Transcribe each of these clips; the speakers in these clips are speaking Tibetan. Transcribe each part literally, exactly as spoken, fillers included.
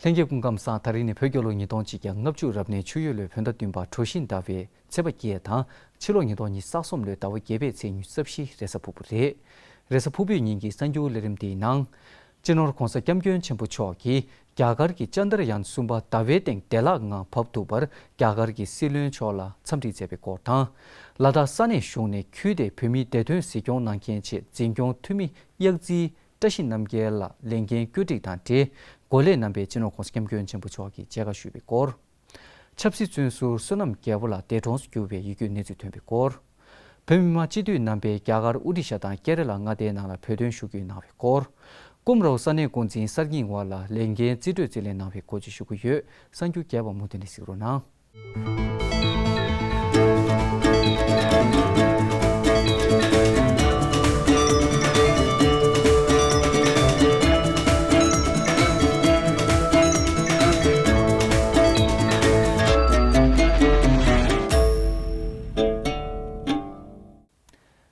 ལྷན་རྒྱས་སྐུ་ཁམས་བཟང་། ད་རིང་ནི་བོད་རྒྱལ་ལོ་ཉིས་སྟོང་གཅིག་བརྒྱ་ལྔ་བཅུ་རབ་གནས་ཆུ་ཡོས་ལོའི་བོད་ཟླ་བདུན་པ་གྲོ་བཞིན་ཟླ་བའི་ཚེས་པ་བརྒྱད་དང་། ཕྱི་ལོ་ཉིས་སྟོང་ཉི་ཤུ་རྩ་གསུམ་ལོའི་ཟླ་བ་བརྒྱད་པའི་ཚེས་ཉི་ཤུ་རྩ་བཞི་རེས་གཟའ་ཕུར་བུ་རེད། རེས་གཟའ་ཕུར་བུའི་ཉིན་གྱི་གསར་འགྱུར་ལས་རིམ་འདིའི་ནང་། སྤྱི་ནོར་༧གོང་ས་༧སྐྱབས་མགོན་ཆེན་པོ་མཆོག་གིས་རྒྱ་གར་གྱི་ཅན་དར་ཡཱན་གསུམ་པ་ཟླ་བའི་སྟེང་བདེ་བླག་ངང་བབས་ཐུབ་པར་རྒྱ་གར་གྱི་སྲིད་བློན་མཆོག་ལ་འཚམས་འདྲི་མཛད་པའི་སྐོར་དང་། ལ་དྭགས་ས་གནས་གཞུང་ནས་ཁུལ་དེའི་བོད་མིའི་བདེ་དོན་གཟིགས་སྐྱོང་གནང་མཁན་ཆེད་འཛིན་སྐྱོང་འཐུས་མི་གཡག་རྩེའི་བཀྲ་ཤིས་རྣམ་རྒྱལ་ལ་ལས་འགན་བཀོད་སྒྲིག་དང་འབྲེལ་གོ་ལེགས་གནང་བའི་སྤྱི་ནོར་༧གོང་ས་༧སྐྱབས་མགོན་ཆེན་པོ་མཆོག་གིས་མཇལ་ཁ་ཞུས་པའི་སྐོར། ཆབ་སྲིད་བཙོན་ཟུར་བསོད་ནམས་རྒྱལ་པོ་ལགས་འདས་གྲོངས་སུ་གྱུར་བའི་ཡིད་སྐྱོའི་གནས་ཚུལ་ཐོན་པའི་སྐོར། བོད་མི་མང་སྤྱི་འཐུས་རྣམ་པས་རྒྱ་གར་ཨོ་རི་ཤ་དང་ཀེ་ར་ལ་མངའ་སྡེའི་ནང་ལ་བོད་དོན་ཞུ་སྐུལ་གནང་བའི་སྐོར། ཀུམ་རའོ་ས་གནས་འགོ་འཛིན་གསར་རྙིང་བ་ལ་ལས་འགན་རྩིས་སྤྲོད་རྩིས་ལེན་གནང་བའི་སྐོར་བཅས་ཞུ་གི་ཡོད། གསར་འགྱུར་རྒྱས་པ་མུ་མཐུད་ནས་གཟིགས་རོགས་གནང་།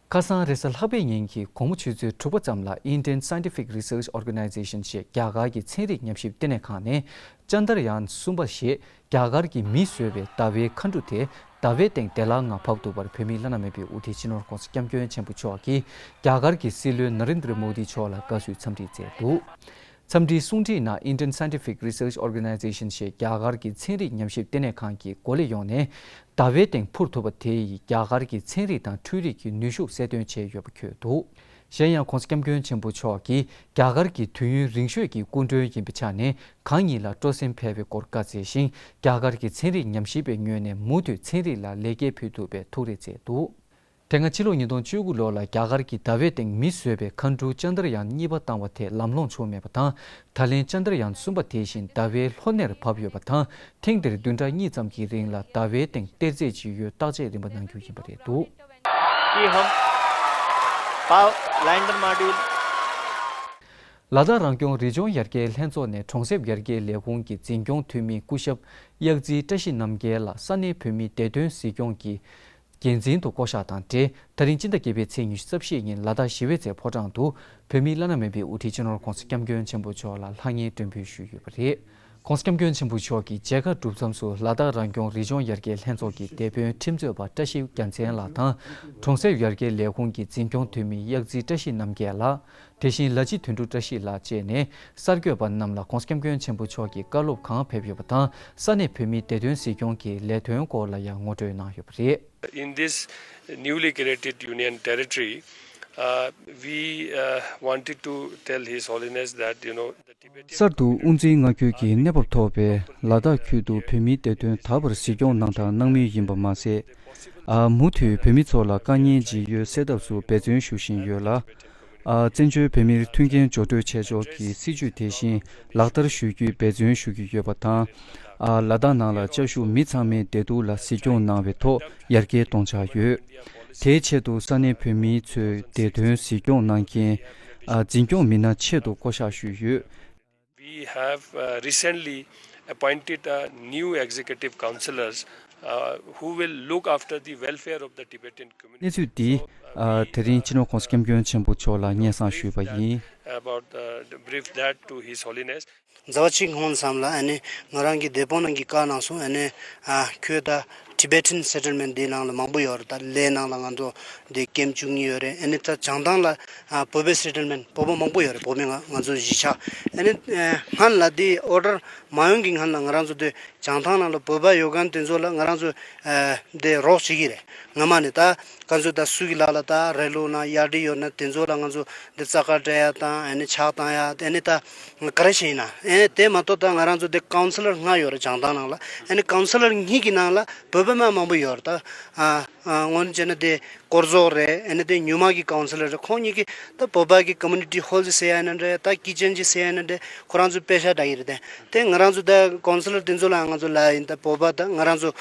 ཁ་སང་རེས་གཟའ་ལྷག་པའི་ཉིན་གྱི་དགོང་མོ་ཆུ་ཚོད་དྲུག་པ་ཙམ་ལ་Indian Scientific Research Organization ཞེས་རྒྱ་གར་གྱི་ཚན་རིག་ཉམས་ཞིབ་ལྟེ་གནས་ཁང་ནས་ཅན་དར་ཡཱན་གསུམ་པ་ཞེས་རྒྱ་གར་གྱི་མིས་བཟོས་པའི་ཟླ་བའི་མཁའ་འགྲུལ་དེ་ཟླ་བའི་སྟེང་བདེ་བླག་ངང་བབས་ཐུབ་པར་བོད་མིའི་བླ་ན་མེད་པའི་དབུ་ཁྲིད་སྤྱི་ནོར་༧གོང་ས་༧སྐྱབས་མགོན་ཆེན་པོ་མཆོག་གིས་རྒྱ་གར་གྱི་སྲིད་བློན་ན་རེན་དྲ་མོ་དི་མཆོག་ལ་དགའ་བསུའི་འཚམས་འདྲི་མཛད་འདུག་འཚམས་འདྲིའི་གསུང་འཕྲིན་ནང་Indian Scientific Research Organization ཞེས་རྒྱ་གར་གྱི་ཚན་རིག་ཉམས་ཞིབ་ལྟེ་གནས་ཁང་གི་གོ་ལའི་ཡོངས་ནས་ཟླ་བའི་སྟེང་འཕུར་ཐུབ་པ་དེ་ཡིས་རྒྱ་གར་གྱི་ཚན་རིག་དང་འཕྲུལ་རིག་གི་ནུས་ཤུགས་གསལ་སྟོན་བྱས་ཡོད་པ་འཁོད་འདུག་གཞན་ཡང་༧གོང་ས་༧སྐྱབས་མགོན་ཆེན་པོ་མཆོག་གིས་རྒྱ་གར་གྱི་དུས་ཡུན་རིང་ཤོས་ཀྱི་སྐུ་མགྲོན་ཡིན་པའི་ཆ་ནས་གང་ཉིད་ལ་སྤྲོ་སེམས་འཕེལ་བའི་སྐོར་བཀའ་སྩལ་ཞིང་། རྒྱ་གར་གྱི་ཚན་རིག་ཉམས་ཞིབ་པའི་ངོས་ནས་མུ་མཐུད་ཚན་རིག་ལ་ལེགས་སྐྱེས་ཕུལ་ཐུབ་པའི་ཐུགས་རེ་མཛད་འདུག་དེ་སྔ་ཕྱི་ལོ་ཉིས་སྟོང་བཅུ་དགུ་ལོ་ལ་རྒྱ་གར་གྱིས་ཟླ་བའི་སྟེང་མིས་བཟོས་པའི་མཁའ་འགྲུལ་ཅན་དར་ཡཱན་གཉིས་པ་བཏང་བ་དེ་ལམ་ལྷོང་བྱུང་མེད་པ་དང་། ད་ལན་ཅན་དར་ཡཱན་གསུམ་པ་དེ་བཞིན་ཟླ་བའི་ལྷོ་སྣེར་བབས་ཡོད་པ་དང་། ཐེངས་འདིར་བདུན་ཕྲག་གཉིས་ཙམ་གྱི་རིང་ལ་ཟླ་བའི་སྟེང་གཏེར་རྫས་ཅི་ཡོད་བརྟག་དཔྱད་རིམ་པ་གནང་རྒྱུ་ཡིན་པ་རེད་འདུག कि हम पाव lander module ལ་དྭགས་རང་སྐྱོང་རི་ལྗོངས་ཡར་རྒྱས་ལྷན་ཚོགས་ནས་གྲོང་གསེབ་ཡར་རྒྱས་ལས་ཁུངས་ཀྱི་འཛིན་སྐྱོང་འཐུས་མི་སྐུ་ཞབས་གཡག་རྩེའི་བཀྲ་ཤིས་རྣམ་རྒྱལ་ལ་ས་གནས་བོད་མིའི་བདེ་དོན་གཟིགས་སྐྱོང་གི་འགན་འཛིན་དུ་བསྐོ་གཞག་དང་འབྲེལ། ད་རིང་སྤྱི་ཟླ་བརྒྱད་པའི་ཚེས་ཉི་ཤུ་རྩ་བཞིའི་ཉིན་ལ་དྭགས་ཞི་བའི་རྩེ་ཕོ་བྲང་དུ་བོད་མིའི་བླ་ན་མེད་པའི་དབུ་ཁྲིད་སྤྱི་ནོར་༧གོང་ས་༧སྐྱབས་མགོན་ཆེན་པོ་མཆོག་ལ་ལྷང་ངེར་མགྲོན་འབོད་ཞུས་ཡོད་པ་རེད། ༸གོང་ས་༸སྐྱབས་མགོན་ཆེན་པོ་མཆོག་གི་མཇལ་ཁ་གྲུབ་མཚམས་སུ་ལ་དྭགས་རང་སྐྱོང་རི་ལྗོངས་ཡར་རྒྱས་ལྷན་ཚོགས་ཀྱི་སྡེ་དཔོན་ཁྲིམས་རྩོད་པ་བཀྲ་ཤིས་རྒྱལ་མཚན་ལགས་དང་། གྲོང་གསེབ་ཡར་རྒྱས་ལས་ཁུངས་ཀྱི་འཛིན་སྐྱོང་འཐུས་མི་གཡག་རྩེའི་བཀྲ་ཤིས་རྣམ་རྒྱལ་ལགས། དེ་བཞིན་ལ་སྤྱི་དོན་གྲུབ་བཀྲ་ཤིས་ལགས་བཅས་ནས་གསར་འགོད་པ་རྣམས་ལ་༸གོང་ས་༸སྐྱབས་མགོན་ཆེན་པོ་མཆོག་གི་བཀའ་སློབ་གང་ཕེབས་ཡོད་པ་དང་། ས་གནས་བོད་མིའི་བདེ་དོན་གཟིགས་སྐྱོང་གི་ལས་དོན་སྐོར་ལ་ཡང་ངོ་སྤྲོད་གནང་ཡོད་པ་རེད། In this newly created Union Territory, uh, we uh, wanted to tell His Holiness that, you know, the Tibetan གསར་དུ་དབུ་འཛིན་མངའ་ཁུལ་གྱི་གནས་བབ་ཐོག་པའི་ལ་དྭགས་ཁུལ་དུ་བོད་མིའི་བདེ་དོན་དག་པར་གཟིགས་སྐྱོང་གནང་དང་གནང་མུས་ཡིན་པ་མ་ཟད། ཨ། མུ་མཐུད་བོད་མི་ཚོ་ལ་དཀའ་ངལ་ཅི་ཡོད་སེལ་ཐབས་སུ་འབད་བརྩོན་ཞུ་བཞིན་ཡོད་ལ། ཨ། བཙན་བྱོལ་བོད་མིར་མཐུན་རྐྱེན་སྦྱོར་སྤྲོད་བྱས་ཕྱོགས་ཀྱི་སྲིད་བྱུས་དེ་བཞིན་ལག་བསྟར་ཞུ་རྒྱུའི་འབད་བརྩོན་ཞུ་གི་ཡོད་པ་དང་། ཨ། ལ་དྭགས་ནང་ལ་བཅའ་བཞུགས་མི་ཚང་མའི་བདེ་སྡུག་ལ་གཟིགས་སྐྱོང་གནང་བའི་ཐོག་ཡར་རྒྱས་གཏོང་འཆར་ཡོད། དེའི་ཆེད་དུ་ས་གནས་བོད་མིའི་ཚོའི་བདེ་དོན་གཟིགས་སྐྱོང་གནང་མཁན། ཨ། འཛིན་སྐྱོང་མི་སྣ་ཆེད་དུ་བསྐོ་གཞག་ཞུས་ཡོད། We have uh, recently appointed a new executive councillors uh, who will look after the welfare of the Tibetan community. གནས་ཚུལ་འདི། ཨ། དེ་རིང་སྤྱི་ནོར་༸གོང་ས་༸སྐྱབས་མགོན་ཆེན་པོ་མཆོག་ལ་སྙན་སེང་ཞུས་པ་ཡིན། About uh, brief that to His Holiness. མཛའ་བ་གཅིག་སྔོན་བསམ་ལ་ཨ་ནི་ང་རང་གི་སྡེ་དཔོན་ནང་གི་བཀའ་གནང་སོང་། ཨ་ནི་ཨ་ཁྱོད་ད་Tibetan settlement འདི་ནང་ལ་མང་པོ་ཡོད་རེད། ད་ལའི་ནང་ལ་ང་ཚོ་འདི་ཀེམ་བཅུ་གཉིས་ཡོད་རེད། ཨ་ནི་ད་བྱང་ཐང་ལ་ཨ་བོད་པའི་settlement བོད་པ་མང་པོ་ཡོད་རེད། བོད་མི་ང་ང་ཚོ་གཞིས་ཆགས་ཨ་ནི་ཨ་སྔན་ལ་འདི་order མ་ཡོང་གི་སྔན་ལ་ང་རང་ཚོ་འདི་བྱང་ཐང་ནང་ལ་བོད་པ་ཡོད་མཁན་དེ་ཚོ་ལ་ང་རང་ཚོ་ཨ་འདི་རོགས་བྱེད་ཀྱི་རེད། སྔ་མ་ནས་ད་ང་ཚོ་ད་སུ་གི་ལག་ལ་ད་རེ་ལུག་ན་གཡག་འབྲི་ཡོད་ན་དེ་ཚོ་ལ་ང་ཚོ་འདི་རྩྭ་ཁ་འབྲད་ཡ་དང་ཨ་ནི་ཆག་བཏང་ཡ་ཨ་ནི་ད་ག་རེ་བྱས་ཡིན་ན་ཨ་ནི་དེ་མ་གཏོགས་ད་ང་རང་ཚོ་འདི་councillor ལྔ་ཡོད་རེད། བྱང་ཐང་ནང་ལ་ཨ་ནི་councillor གཉིས་ཀྱི་ནང་ལ་བོད་པ་མ་མང་པོ་ཡོད་རེད། ད་ཨ་ཨ་དངོས་གནས་བྱས་ན་དེ་སྐོར་ཟོག་རེད། ཨ་ནི་དེ་ཉུལ་མ་གི་councillor རེད། ཁོང་གཉིས་ཀྱིས་ད་བོད་པ་གི་community hall ཟེར་ཡ་ན་འདྲ་ད་kitchen ཅིག་ཟེར་ཡ་ན་འདྲ་ཁོ་རང་ཚོའི་པེ་ཤ་འདྲ་ཡི་རེད། དེ་དེ་ང་རང་ཚོ་ད་councillor དེ་ཚོ་ལ་ང་ཚོ་ལ་ཡིན་ད་བོད་པ་ད་ང་རང་ཚོ་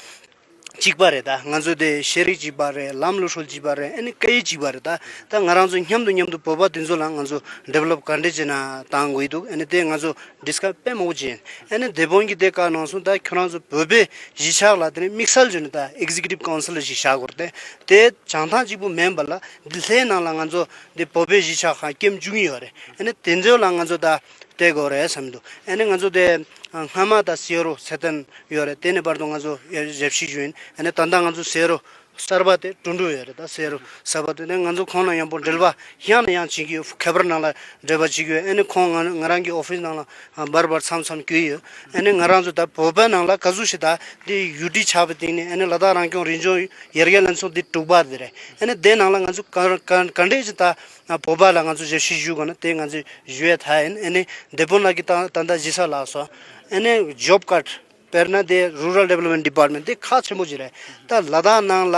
གཅིག་པ་རེད། ད་ང་ཚོ་དེ་ཤེས་རིག་གཅིག་པ་རེད། ལམ་ལུགས་སྲོལ་གཅིག་པ་རེད། ཨ་ནི་སྐད་ཡིག་གཅིག་པ་རེད། ད་ད་ང་རང་ཚོ་མཉམ་དུ་མཉམ་དུ་བོད་པ་དེ་ཚོ་ལ་ང་ཚོ་develop ག་འདྲས་བྱས་ན་བཏང་དགོས་འདུག་ཨ་ནི་དེ་ང་ཚོ་discuss དཔེ་མང་པོ་བྱས། ཨ་ནི་སྡེ་དཔོན་གྱིས་དེ་བཀའ་གནང་སོང་། ད་ཁྱོད་རང་ཚོ་བོད་པའི་གཞིས་ཆགས་ལ་དེ་ནས་དམིགས་བསལ་བྱས་ནས་ད་executive council ཞིག་བཞག་དགོས་རེད། དེ་བྱང་ཐང་གཅིག་པུ་མིན་པ་ལ་འདི་ལྷའི་ནང་ལ་ང་ཚོ་འདི་བོད་པའི་གཞིས་ཆགས་ཁག་ཀེམ་བཅུ་གཉིས་ཡོད་རེད། ཨ་ནི་དེ་ཚོ་ལ་ང་ཚོ་ད་ སྟེར་དགོས་རེད་བསམ་འདུག་ཨ་ནི་ང་ཚོ་དེ་སྔ་མ་ད་སེ་རོ་ཚེ་བརྟན་ཡོད་རེད། དེ་ནས་བར་དུ་ང་ཚོ་ཞབས་ཕྱི་ཞུ་ཡིན། ཨ་ནི་ད་ལྟ་ང་ཚོ་སེ་རོ་གསར་པ་དེ་གྲུབ་འགྲོ་ཡོད་རེད། ད་སེ་རོ་གསར་པ་དེ་ནས་ང་ཚོ་ཁོང་ལ་ཡང་པོ་འབྲེལ་བ་ཡང་ནས་ཡང་བྱེད་ཀྱི་ཡོད། ཁ་པར་ནང་ལ་འབྲེལ་བ་བྱེད་ཀྱི་ཡོད། ཨ་ནི་ཁོང་ང་ང་རང་གི་ཨོ་ཕིས་ནང་ལ་འབར་འབར་མཚམས་མཚམས་བསྐྱོད་ཡོད། ཨ་ནི་ང་རང་ཚོ་ད་བོད་པའི་ནང་ལ་ག་ཚོད་ཞིག་ད་འདི་ཡུ་ཊི་ཆགས་པའི་སྟེང་ནས་ཨ་ནི་ལ་དྭགས་རང་སྐྱོང་རི་ལྗོངས་ཡར་རྒྱས་ལྷན་ཚོགས་འདི་དྲུག་པ་དེ་རེད། ཨ་ནི་དེ་ནང་ལ་ང་ཚོ་ག་ག་ག་འདྲས་ཞིག་ད་བོད་པ་ལ་ང་ཚོ་ཞབས་ཕྱི་ཞུ་དགོས་ན་དེ་ང་ཚོ་ཞུ་ཡས་ད་ཡིན། ཨ་ནི་དེ་དཔོན་ལགས་ཀྱིས་ད་ད་ལྟ་གཞི་ས་ལགས་སོ། ཨ་ནི་ཇོབ་ཀཱར་དཔེར་ན་དེ་Rural Development Department དེ་ཁག་ཆེན་པོ་ཅིག་རེད། ད་ལ་དྭགས་ནང་ལ་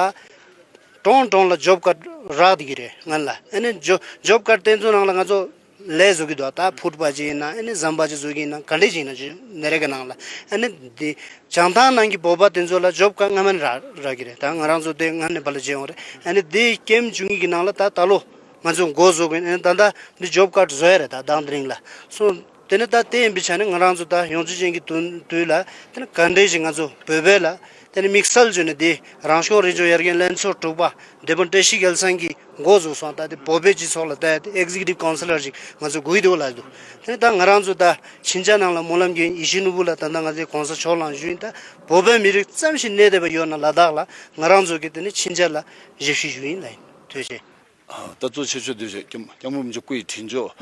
གྲོང་གྲོང་ལ་ཇོབ་ཀཱར་རག་བསྡད་ཀྱི་རེད་སྔོན་ལ། ཨ་ནི་ཇོ་ཇོབ་ཀཱར་དེ་ཚོ་ནང་ལ་ང་ཚོ་ལས་བཟོ་གི་འདུག་ད་ཕུད་པ་ཅིག་ཡིན་ན་ཨ་ནི་ཟམ་པ་ཅིག་བཟོ་གི་ཡིན་ན་ག་འདྲས་ཅིག་ཡིན་ན་ཅིག་ནེ་རེ་ག་ནང་ལ་ཨ་ནི་དེ་བྱང་ཐང་ནང་གི་བོད་པ་དེ་ཚོ་ལ་ཇོབ་ཀཱར་སྔ་མ་ནས་རག་རག་གི་རེད། ད་ང་རང་ཚོ་དེ་སྔ་ནས་ཕར་ལ་བྱས་ཡོང་རེད། ཨ་ནི་དེ་ཀེམ་བཅུ་གཉིས་ཀྱི་ནང་ལ་ད་ད་ལོ་ང་ཚོ་འགོ་བཟོ་གི་ཡིན། ཨ་ནི་ད་ལྟ་འདི་ཇོབ་ཀཱར་བཟོ་ཡ་རེད། ད་དང་དེ་རིང་ལ་སོང་། དེ་ནི་ད་དེ་ཡིན་པའི་ཆ་ནས་ང་རང་ཚོ་ད་ཡོངས་རྫོགས་ཅན་གྱི་དུས་དུས་ལ་དེ་ནི་ག་འདྲས་ཞིག་ང་ཚོ་བོད་པའི་ལ་དེ་ནི་དམིགས་བསལ་བྱས་ནས་དེ་རང་སྐྱོང་རི་ལྗོངས་ཡར་རྒྱས་ལྷན་ཚོགས་དྲུག་པ་དེ་དཔོན་བཀྲ་ཤིས་རྒྱལ་མཚན་གྱིས་འགོ་བཟུང་སོང་། ད་དེ་བོད་པའི་སྤྱི་ཚོགས་ལ་ད་དེ་ཨེག་ཛི་ཀུ་ཊིབ་ཀའུན་སི་ལར་ཞིག་ང་ཚོ་དགོས་ཀྱི་འདུག་ལབ་འདུག་དེ་ནི་ད་ང་རང་ཚོ་ད་ཕྱིན་ཆད་ནང་ལ་སྨོན་ལམ་རྒྱུན་ཡིད་བཞིན་ནོར་བུ་ལ་ད་ལྟ་ང་ཚོའི་གོང་ས་མཆོག་ལ་ཞུ་ཡིན། ད་བོད་པའི་མི་རིགས་ཙམ་ཞིག་གནས་བསྡད་པ་ཡོད་ན་ལ་དྭགས་ལ་ང་རང་ཚོ་གི་དེ་ནི་ཕྱིན་ཆད་ལ་ཞབས་ཕྱི་ཞུ་ཡིན་ལབ་ཡིན། ཐུགས་རྗེ་ཆེ། ད་གཙོ་ཆེ་ཤོས་དེ་བཞིན་སྐྱབས་སྐྱབས་མགོན་རིན་པོ་ཆེ་སྐུ་ཡི་དྲིན་ལྗོངས་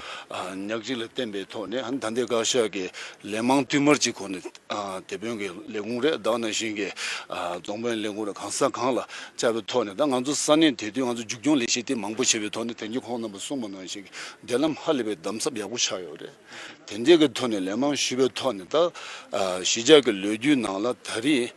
ཉག་གཅིག་ལ་བརྟེན་པའི་ཐོག་ནས་ད་ལྟའི་བཀའ་ཤག་གི་ལས་མང་བསྟུད་མར་གྱི་སྒོ་ནས་དེད་དཔོན་གྱི་ལས་ཁུངས་རེད། ད་ག་ནང་བཞིན་གྱི་རྫོང་དཔོན་ལས་ཁུངས་རེད། གང་ས་གང་ལ་བཅར་བའི་ཐོག་ནས་ད་ང་ཚོ་ས་གནས་དེ་དུས་ང་ཚོ་མཇུག་སྐྱོང་ལས་བྱེད་དེ་མང་པོ་བྱས་པའི་ཐོག་ནས་དེང་གི་ཁོང་རྣམ་པ་གསུངས་པ་ནང་བཞིན་གྱི་འབྲེལ་ལམ་ཧ་ལས་པའི་དམ་ཟབ་ཡག་པོ་ཆགས་ཡོད་རེད། དེ་འདྲའི་གི་ཐོག་ནས་ལས་མང་ཞུས་པའི་ཐོག་ནས་ད་གཞིས་ཆགས་ཀྱི་ལོ་རྒྱུས་ནང་ལ་ད་རེས་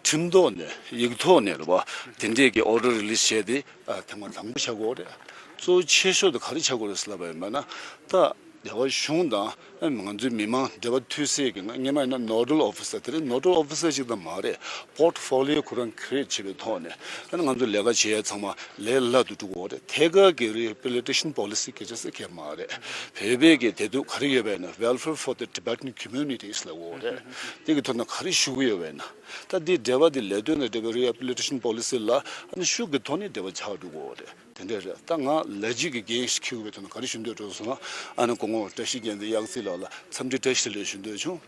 ཁྲིམས་ཐོག་ནས་ཡིག་ཐོག་ནས་རེད་པ། དེ་འདྲའི་གི་ཨོ་ཌར་རི་ལི་སི་བྱས་ཏེ། ཨ། ཐེངས་མ་དང་པོ་ཆགས་ཀྱི་ཡོད་རེད། གཙོ་ཆེ་ཤོས་དེ་ག་རེ་ཆགས་ཀྱི་ཡོད་རེད་ཟེར་ལབ་པ་ཡིན་པ་ན། ད་རྒྱ་གར་གཞུང་དང་ང་ཚོའི་མི་མང་འབྲེལ་བ་མཐུད་སའི་གི་སྔ་མ་ཡིན་ན་ནོ་ཌལ་ཨོ་ཕི་སར། དེ་རིང་ནོ་ཌལ་ཨོ་ཕི་སར་ཞིག་ད་མ་རེད། པོར་ཊི་ཕོ་ལི་ཡོ་ཁོ་རང་ཁི་རི་ཨེ་ཊི་བྱེད་པའི་ཐོག་ནས་ཨ་ནི་ང་ཚོ་ལས་ཀ་བྱེད་ཡ་ཚང་མ་ལས་སླ་དུ་འགྲོ་གི་ཡོད་རེད། ཐད་ཀར་གྱི་རི་ཧེ་བི་ལི་ཊེ་ཤན་པོ་ལི་སི་སྐད་ཆ་ཟེར་མཁན་མ་རེད། བོད་པའི་གི་དེ་དུས་ག་རེ་ཡོད་པ་ཡིན་ན། Welfare for the Tibetan Communities ལབ་ཀྱི་ཡོད་རེད། དེ་གི་ཐོག་ནས་ག་རེ་ཞུ་གི་ཡོད་པ་ཡིན་ན། ད་འདི་འབྲེལ་བ་འདི་ལས་དོན་དང་འབྲེལ་བའི་རི་ཧེ་བི་ལི་ཊེ་ཤན་པོ་ལི་སི་ལ་ཨ་ནི་ཤུགས་ཀྱི་ཐོག་ནས་འབྲེལ་བ་ཆགས་འགྲོ་གི་ཡོད་རེད། དེ་འདྲ་རེད། ད་ང་ལས་བྱེད་ཀྱི་འགན་ཞིག་འཁྱེར་དགོས་པའི་ཐོག་ནས་ག་རེ་ཞུ་འདོད་འགྲོ་སོང་ན། ཨ་ནི་སྐུ་ངོ་བཀྲ་ཤིས་རྒྱལ་མཚན་གཡང་རྩེ་ལགས་ལ་འཚམས་འདྲི་བཀྲ་ཤིས་བདེ་ལེགས་ཞུ་འདོད་བྱུང་།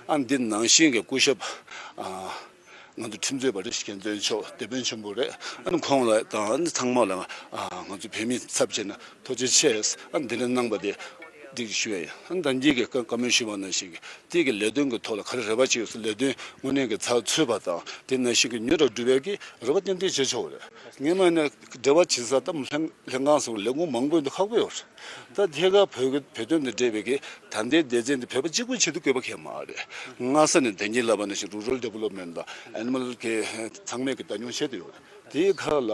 ཨ་ནི་འདི་ནང་བཞིན་གྱི་སྐུ་ཞབས། ཨ། ང་ཚོ་ཁྲིམས་རྩོད་པ་བཀྲ་ཤིས་རྒྱལ་མཚན་མཆོག་དེད་དཔོན་ཆེན་པོ་རེད། ཨ་ནི་ཁོང་ལ་དང་ཨ་ནི་ཚང་མ་ལ། ཨ། ང་ཚོ་བོད་མིའི་ཚབ་བྱས་ནས་ཐུགས་རྗེ་ཆེ། ཨ་ནི་འདི་འདྲ་གནང་བ་དེ་འགྲིག་ཞུ་ཡ་ཡིན། ཨ་ནི་ད་འདི་གི་བཀའ་བཀའ་མོལ་ཞུས་པ་ནང་བཞིན་གྱི་དེ་གི་ལས་དོན་གྱི་ཐོག་ལ་ག་རེ་རེ་བ་བྱེད་ཡོད་ཟེར། ལས་དོན་དངོས་གནས་ཀྱི་ཚགས་ཚུད་པ་དང་དེ་ནང་བཞིན་གྱི་མྱུར་དུ་འགྲུབ་ཡས་ཀྱི་རེ་བ་ཏན་ཏན་བྱེད་ཆོག་རེད། སྔོན་མ་ནས་འབྲེལ་བ་བྱེད་ས་ད་ལྷན་ལྷན་ཁང་སོགས་ལས་ཁུངས་མང་པོ་ཡོད་དུས་ཁག་པོ་ཡོད་རེད། ད་ཐད་ཀར་བོད་ཀྱི་བོད་དོན་དང་འབྲེལ་བའི་གི་ད་ལྟའི་སྡེ་ཚན་འདི་བོད་པ་གཅིག་པུའི་ཆེད་དུ་བཀོད་པ་གང་ཡང་མ་རེད། སྔ་ས་ནས་ད་གིན་ལབ་པ་ནང་བཞིན་རུ་རལ་ཌི་ཝེ་ལོབ་མེན་ཊི་དང་ཨེ་ནི་མལ་གྱི་ཚང་མས་ཀྱི་བདག་སྐྱོང་བྱས་ཏེ་ཡོད་རེད། དེའི་ཁག་ལ་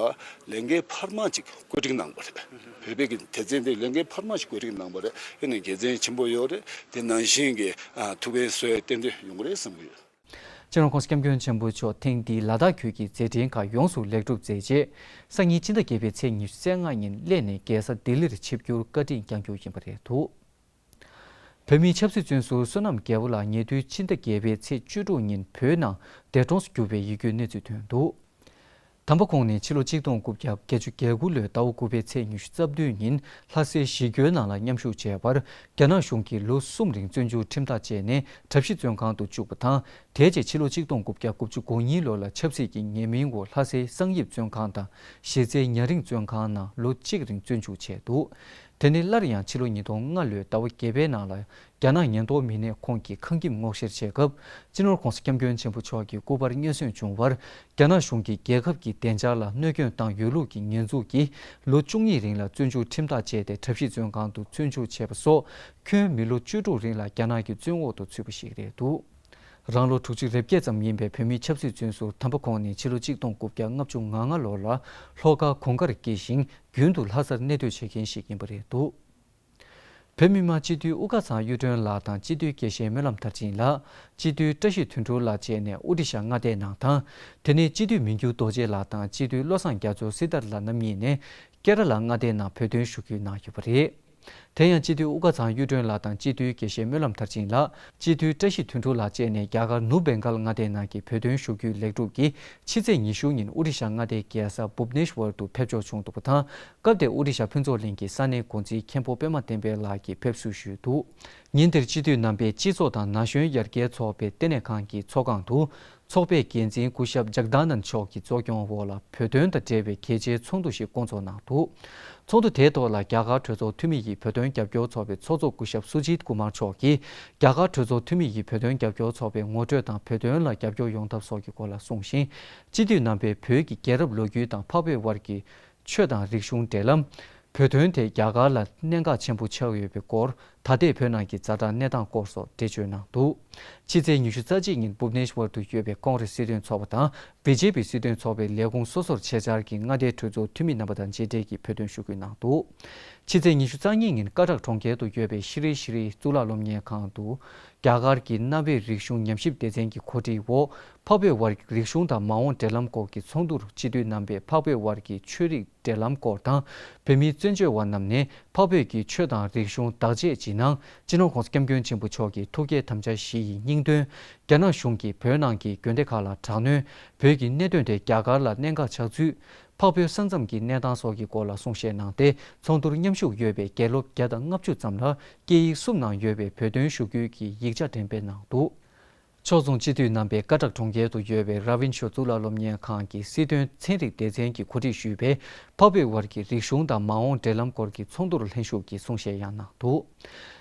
ལས་འགན་འཕར་མ་ཅིག་བཀོད་སྒྲིག་གནང་བ་རེད། བོད་པའི་གི་སྡེ་ཚན་དེ་ལས་འགན་འཕར་མ་ཅིག་བཀོད་སྒྲིག་གནང་བ་རེད། དེ་ནི་དགེ་མཚན་ཆེན་པོ་ཡོད་རེད། དེ་ནང་བཞིན་གྱི་ཨ་ཐུགས་ཕན་གསོས་ཏན་ཏན་ཡོང་གི་རེད་བསམ་གྱི་ཡོད། སྤྱི་ནོར་༸གོང་ས་༸སྐྱབས་མགོན་ཆེན་པོ་མཆོག་ཐེངས་འདིའི་ལ་དྭགས་ཁུལ་གྱི་མཛད་འཕྲིན་ཁག་ཡོངས་སུ་ལེགས་གྲུབ་མཛད་རྗེས། སང་ཉིན་ཕྱི་ཟླ་བརྒྱད་པའི་ཚེས་ཉི་ཤུ་རྩ་ལྔ་ཉིན་སླེབས་ནས་རྒྱལ་ས་ལྡི་ལིར་ཆིབས་བསྒྱུར་བཀའ་དྲིན་བསྐྱང་རྒྱུ་ཡིན་པ་རེད་འདུག་བོད་མིའི་ཆབ་སྲིད་བཙོན་ཟུར་བསོད་ནམས་རྒྱལ་པོ་ལགས་ཉེ་དུས་ཕྱི་ཟླ་བརྒྱད་པའི་ཚེས་བཅུ་དྲུག་ཉིན་བོད་ནང་འདས་གྲོངས་སུ་གྱུར་བའི་ཡིད་སྐྱོའི་གནས་ཚུལ་ཐོན་འདུག་དམ་པ་ཁོང་ནི་ཕྱི་ལོ་ཆིག་སྟོང་དགུ་བརྒྱ་བརྒྱད་ཅུ་གྱ་དགུ་ལོའི་ཟླ་བ་དགུ་པའི་ཚེས་ཉི་ཤུ་རྩ་བདུན་ཉིན་ལྷ་སའི་གཞིས་སྒྱུར་ནང་ལ་མཉམ་ཞུགས་བྱས་པར། རྒྱ་ནག་གཞུང་གིས་ལོ་གསུམ་རིང་བཙོན་འཇུག་ཁྲིམས་ཐག་བཅད་ནས་གྲྭ་བཞི་བཙོན་ཁང་དུ་བཅུག་པ་དང་། དེའི་རྗེས་ཕྱི་ལོ་ཆིག་སྟོང་དགུ་བརྒྱ་དགུ་བཅུ་གོ་གཉིས་ལོ་ལ་ཆབ་སྲིད་ཀྱི་ཉེས་མིང་འོག་ལྷ་སའི་གསང་ཡིབ་བཙོན་ཁང་དང་གཞིས་རྩེའི་ཉ་རིང་བཙོན་ཁང་ནང་ལོ་གཅིག་རིང་བཙོན་འཇུག་བྱས་འདུག་དེ་ནས་སླར་ཡང་ཕྱི་ལོ་ཉིས་སྟོང་ལྔ་ལོའི་ཟླ་བ་བརྒྱད་པའི་ནང་ལ་རྒྱ་ནག་ཉེན་རྟོག་མི་སྣས་ཁོང་གི་ཁང་ཁྱིམ་སྔོག་བཤེར་བྱས་སྐབས། སྤྱི་ནོར་༸གོང་ས་༸སྐྱབས་མགོན་ཆེན་པོ་མཆོག་གི་སྐུ་པར་རྙེད་སོན་བྱུང་བར། རྒྱ་ནག་གཞུང་གིས་རྒྱལ་ཁབ་ཀྱི་བདེ་འཇགས་ལ་གནོད་སྐྱོན་བཏང་ཡོད་ལུགས་ཀྱི་ཉེས་འཛུགས་ཀྱིས་ལོ་བཅུ་གཉིས་རིང་ལ་བཙོན་འཇུག་ཁྲིམས་ཐག་བཅད་དེ་གྲྭ་བཞི་བཙོན་ཁང་དུ་བཙོན་འཇུག་བྱས་པ་སོགས་ཁྱོན་མི་ལོ་བཅུ་དྲུག་རིང་ལ་རྒྱ་ནག་གི་བཙོན་འོག་ཏུ་ཚུད་པ་ཞིག་རེད་འདུག་རང་ལོ་དྲུག་ཅུ་རེ་བརྒྱད་ཙམ་ཡིན་པའི་བོད་མིའི་ཆབ་སྲིད་བཙོན་ཟུར་དམ་པ་ཁོང་ནི་ཕྱི་ལོ་ཆིག་སྟོང་དགུ་བརྒྱ་ལྔ་བཅུ་ང་ལྔ་ལོ་ལ་ལྷོ་ཁ་གུང་དཀར་སྐྱེས་ཤིང་རྒྱུན་དུ་ལྷ་སར་གནས་སྡོད་བྱེད་མཁན་ཞིག་ཡིན་པ་རེད་འདུག་བོད་མི་མང་སྤྱི་འཐུས་དབུ་དཀར་ཚང་གཡུ་སྒྲོན་ལགས་དང་སྤྱི་འཐུས་དགེ་བཤེས་སྨོན་ལམ་མཐར་ཕྱིན་ལགས། སྤྱི་འཐུས་བཀྲ་ཤིས་དོན་གྲུབ་ལགས་བཅས་ནས་དབུ་ཁྲིད་བཞག་མངའ་སྡེའི་ནང་དང་། དེ་ནས་སྤྱི་འཐུས་མི་འགྱུར་རྡོ་རྗེ་ལགས་དང་སྤྱི་འཐུས་བློ་བཟང་རྒྱ་མཚོ་སྲི་ཐར་ལགས་རྣམ་གཉིས་ནས་ཀེ་ར་ལ་མངའ་སྡེའི་ནང་བོད་དོན་ཞུ་སྐུལ་གནང་ཡོད་པ་རེད། དེ་ཡང་སྤྱི་འཐུས་དབུ་དཀར་ཚང་གཡུ་སྒྲོན་ལགས་དང་སྤྱི་འཐུས་དགེ་བཤེས་སྨོན་ལམ་མཐར་ཕྱིན་ལགས། སྤྱི་འཐུས་བཀྲ་ཤིས་དོན་གྲུབ་ལགས་བཅས་ནས་རྒྱ་གར་ནུབ་བེང་གལ་མངའ་སྡེའི་ནང་གི་བོད་དོན་ཞུ་རྒྱུའི་ལེགས་གྲུབ་ཀྱིས་ཕྱི་ཚེས་ཉི་ཤུ་ཉིན་ཨོ་རི་ཤ་མངའ་སྡེའི་རྒྱལ་ས་བུབ་ནེཤ་ཝར་དུ་ཕེབས་འབྱོར་བྱུང་འདུག་པ་དང་། སྐབས་དེར་ཨོ་རི་ཤ་ཕུན་ཚོགས་གླིང་གི་ས་གནས་འགོ་འཛིན་མཁན་པོ་པད་མ་བསྟན་འཕེལ་ལགས་ཀྱིས་ཕེབས་བསུ་ཞུས་འདུག་ཉིན་དེར་སྤྱི་འཐུས་རྣམ་པས་སྤྱི་ཚོགས་དང་ན་གཞོན་ཡར་རྒྱས་ཚོགས་པའི་ལྟེ་གནས་ཁང་གི་ཚོགས་ཁང་དུ། ཚོགས་པའི་འགན་འཛིན་སྐུ་ཞབས་ཇག་དཱ་ནན་མཆོག་གི་གཙོ་སྐྱོང་འོག་ལ་བོད་དོན་དང་འབྲེལ་བའི་གལ་ཆེའི་ཚོགས་འདུ་ཞིག་བསྐོང་ཚོགས་གནང་འདུག་ཚོགས་འདུ་དེའི་ཐོག་ལ་རྒྱ་གར་གྲོས་ཚོགས་འཐུས་མི་ཡིས་བོད་དོན་རྒྱབ་སྐྱོར་ཚོགས་པའི་ཚོགས་གཙོ་སྐུ་ཞབས་སུ་ཇིད་ཀུ་མར་མཆོག་གིས། རྒྱ་གར་གྲོས་ཚོགས་འཐུས་མི་ཡིས་བོད་དོན་རྒྱབ་སྐྱོར་ཚོགས་པའི་ངོ་སྤྲོད་དང་བོད་དོན་ལ་རྒྱབ་སྐྱོར་ཡོང་ཐབས་སོགས་ཀྱི་སྐོར་ལ་གསུངས་ཤིང་། སྤྱི་འཐུས་རྣམ་པས་བོད་ཀྱི་རྒྱལ་རབས་ལོ་རྒྱུས་དང་འཕགས་བོད་དབར་གྱི་ཆོས་དང་རིག་གཞུང་འབྲེལ་ལམ། བོད་དོན་དེ་རྒྱ་གར་ལ་གནད་འགག་ཆེན་པོ་ཆགས་ཡོད་པའི་སྐོར། ད་ལྟའི་བོད་ནང་གི་ཛ་དྲག་གནས་སྟངས་སྐོར་སོགས་འགྲེལ་བརྗོད་གནང་འདུག་ཕྱི་ཚེས་ཉི་ཤུ་རྩ་གཅིག་ཉིན་བུབ་ནེཤ་ཝར་དུ་ཡོད་པའི་ཀོང་རེས་སྲིད་དོན་ཚོགས་པ་དང་བི་ཇེ་པི་སྲིད་དོན་ཚོགས་པའི་ལས་ཁུངས་སོ་སོར་ཆེད་བཅར་གྱིས་མངའ་སྡེའི་གྲོས་ཚོགས་འཐུས་མི་རྣམ་པ་དང་མཇལ་འཕྲད་ཀྱིས་བོད་དོན་ཞུ་སྐུལ་གནང་འདུག་ཕྱི་ཚེས་ཉི་ཤུ་རྩ་གཉིས་ཉིན་ཀ་ཊག་གྲོང་ཁྱེར་དུ་ཡོད་པའི་ཤི་རི་ཤི་རི་གཙུག་ལག་སློབ་གཉེར་ཁང་དུ། རྒྱ་གར་གྱི་གནའ་བོའི་རིག་གཞུང་ཉམས་ཞིབ་སྡེ་ཚན་གྱི་གོ་སྒྲིག་འོག་འཕགས་བོད་དབར་རིག་གཞུང་དང་མ་འོངས་འབྲེལ་ལམ་སྐོར་གྱི་ཚོགས་འདུར་སྤྱི་འཐུས་རྣམ་པས་འཕགས་བོད་དབར་གྱི་ཆོས་རིག་འབྲེལ་ལམ་སྐོར་དང་། བོད་མིའི་བཙན་བྱོལ་བ་རྣམས་ནས་འཕགས་བོད་ཀྱི་ཆོས་དང་རིག་གཞུང་བདག་གཅེས་ཀྱི་ནང་། སྤྱི་ནོར་༸གོང་ས་༸སྐྱབས་མགོན་ཆེན་པོ་མཆོག་གི་ཐུགས་བསྐྱེད་དམ་བཅའ་བཞི་ཡི་སྙིང་དོན། རྒྱ་ནག་གཞུང་གིས་བོད་ནང་གི་དགོན་སྡེ་ཁག་ལ་དྲག་གནོན། བོད་ཀྱི་གནད་དོན་དེ་རྒྱ་གར་ལ་གནད་འགག་ཆགས་ཚུལ། འཕགས་བོད་ས་མཚམས་ཀྱི་གནས་སྟངས་སོགས་ཀྱི་སྐོར་ལ་གསུང་བཤད་གནང་སྟེ། ཚོགས་འདུར་མཉམ་ཞུགས་ཡོད་པའི་དགེ་སློབ་བརྒྱ་དང་ལྔ་བཅུ་ཙམ་ལ་སྐད་ཡིག་གསུམ་ནང་ཡོད་པའི་བོད་དོན་ཞུ་སྐུལ་གྱི་ཡིག་ཆ་འགྲེམས་སྤེལ་གནང་འདུག་ཕྱོགས་མཚུངས་སྤྱི་འཐུས་རྣམ་པས་ཀ་ཊག་གྲོང་ཁྱེར་དུ་ཡོད་པའི་ར་ཝིན་ཤོ་གཙུག་ལག་སློབ་གཉེར་ཁང་གི་སྲིད་དོན་ཚན་རིག་སྡེ་ཚན་གྱིས་གོ་སྒྲིག་ཞུས་པའི་འཕགས་བོད་དབར་གྱི་རིག་གཞུང་དང་མ་འོངས་འབྲེལ་ལམ་སྐོར་གྱི་ཚོགས་འདུར་ལྷན་ཞུགས་ཀྱིས་གསུང་བཤད་ཡང་གནང་འདུག་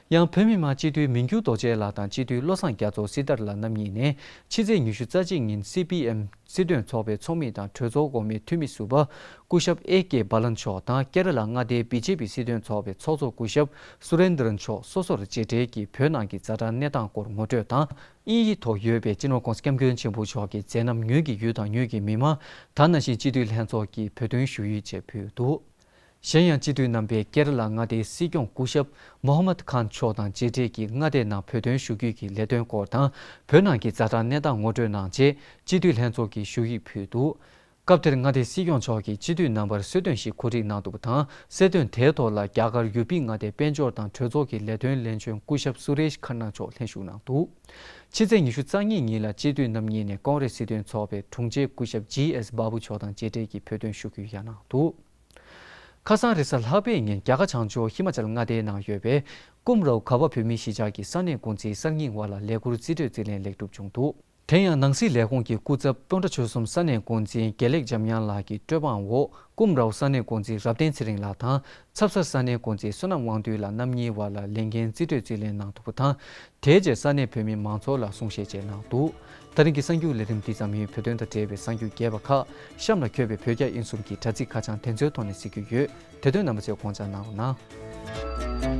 ཡང་བོད་མི་མང་སྤྱི་འཐུས་མི་འགྱུར་རྡོ་རྗེ་ལགས་དང་སྤྱི་འཐུས་བློ་བཟང་རྒྱ་མཚོ་སྲི་ཐར་ལགས་རྣམ་གཉིས་ནས་ཕྱི་ཚེས་ཉི་ཤུ་རྩ་གཅིག་ཉིན་སི་པི་ཨེམ་སྲིད་དོན་ཚོགས་པའི་ཚོགས་མི་དང་གྲོས་ཚོགས་འོག་མའི་འཐུས་མི་ཟུར་པ་སྐུ་ཞབས་ཨེ་ཀེ་བྷ་ལན་མཆོག་དང་ཀེ་ར་ལ་མངའ་སྡེའི་བི་ཇེ་པི་སྲིད་དོན་ཚོགས་པའི་ཚོགས་གཙོ་སྐུ་ཞབས་སུ་རེན་དྲན་མཆོག་སོ་སོར་མཇལ་འཕྲད་ཀྱིས་བོད་ནང་གི་ཛ་དྲག་གནས་སྟངས་སྐོར་ངོ་སྤྲོད་དང་། དབྱིན་ཡིག་ཐོག་ཡོད་པའི་སྤྱི་ནོར་༸གོང་ས་༸སྐྱབས་མགོན་ཆེན་པོ་མཆོག་གི་མཛད་རྣམ་ངོས་ཀྱི་ཡུལ་དང་ངོས་ཀྱི་མི་མང་། ད་ནང་བཞིན་སྤྱི་འཐུས་ལྷན་ཚོགས་ཀྱི་བོད་དོན་ཞུ་ཡིག་བཅས་ཕུལ་འདུག་གཞན་ཡང་སྤྱི་འཐུས་རྣམ་པས་ཀེ་ར་ལ་མངའ་སྡེའི་སྲིད་སྐྱོང་སྐུ་ཞབས་མོ་ཧམ་མད་ཁཱན་མཆོག་དང་མཇལ་འཕྲད་ཀྱིས་མངའ་སྡེའི་ནང་བོད་དོན་ཞུ་སྐུལ་གྱི་ལས་དོན་སྐོར་དང་། བོད་ནང་གི་ཛ་དྲག་གནས་སྟངས་ངོ་སྤྲོད་གནང་རྗེས་སྤྱི་འཐུས་ལྷན་ཚོགས་ཀྱིས་ཞུ་ཡིག་ཕུལ་འདུག་སྐབས་དེར་མངའ་སྡེའི་སྲིད་སྐྱོང་མཆོག་གིས་སྤྱི་འཐུས་རྣམ་པར་གསོལ་སྟོན་ཞིག་གོ་སྒྲིག་གནང་འདུག་པ་དང་། གསོལ་སྟོན་དེའི་ཐོག་ལ་རྒྱ་གར་ཡུ་པི་མངའ་སྡེའི་དཔལ་འབྱོར་དང་གྲོས་ཚོགས་ཀྱི་ལས་དོན་བློན་ཆེན་སྐུ་ཞབས་སུ་རེཤ་ཁ་ན་མཆོག་ལྷན་ཞུགས་གནང་འདུག་ཕྱི་ཚེས་ཉི་ཤུ་རྩ་གཉིས་ཉིན་ལ་སྤྱི་འཐུས་རྣམ་གཉིས་ནས་ཀོང་རེས་སྲིད་དོན་ཚོགས་པའི་དྲུང་ཆེ་སྐུ་ཞབས་ཇི་ཨེས་བྷ་བྷུ་མཆོག་དང་མཇལ་འཕྲད་ཀྱིས་བོད་དོན་ཞུ་སྐུལ་ཡང་གནང་འདུག་ཁ་སང་རེས་གཟའ་ལྷག་པའི་ཉིན་རྒྱ་གར་བྱང་ཕྱོགས་ཧི་མ་ཅལ་མངའ་སྡེའི་ནང་ཡོད་པའི་ཀུམ་རའོ་གྷ་བ་བོད་མིའི་གཞིས་ཆགས་ཀྱི་ས་གནས་འགོ་འཛིན་གསར་རྙིང་བ་ལ་ལས་འཁུར་རྩིས་སྤྲོད་རྩིས་ལེན་ལེགས་གྲུབ་བྱུང་འདུག་དེ་ཡང་ནང་སྲིད་ལས་ཁུངས་ཀྱི་སྐུ་ཚབ་སྤོན་ཊ་ཆོལ་གསུམ་ས་གནས་འགོ་འཛིན་དགེ་ལེགས་འཇམ་དབྱངས་ལགས་ཀྱི་སྤྲོད་པའི་འོག་ཀུམ་རའོ་ས་གནས་འགོ་འཛིན་རབ་བརྟན་ཚེ་རིང་ལགས་དང་ཚབ་གསར་ས་གནས་འགོ་འཛིན་བསོད་ནམས་དབང་འདུས་ལགས་རྣམ་གཉིས་བར་ལ་ལས་འགན་རྩིས་སྤྲོད་རྩིས་ལེན་གནང་འདུག་པ་དང་། དེའི་རྗེས་ས་གནས་བོད་མི་མང་ཚོགས་ལ་གསུང་བཤད་བཅས་གནང་འདུག་ད་རིང་གི་གསར་འགྱུར་ལས་རིམ་འདི་ཙམ་ཡིན། བོད་དོན་དང་འབྲེལ་བའི་གསར་འགྱུར་རྒྱས་པ་ཁག་གཤམ་ལ་འཁོད་པའི་བོད་རྒྱ་དབྱིན་གསུམ་གྱི་དྲ་ཚིགས་ཁ་བྱང་དེ་ཚོའི་ཐོག་ནས་གཟིགས་རྒྱུ་ཡོད། དེ་དོན་རྣམ་པ་ཚོས་དགོངས་འཇགས་གནང་རོགས་གནང་།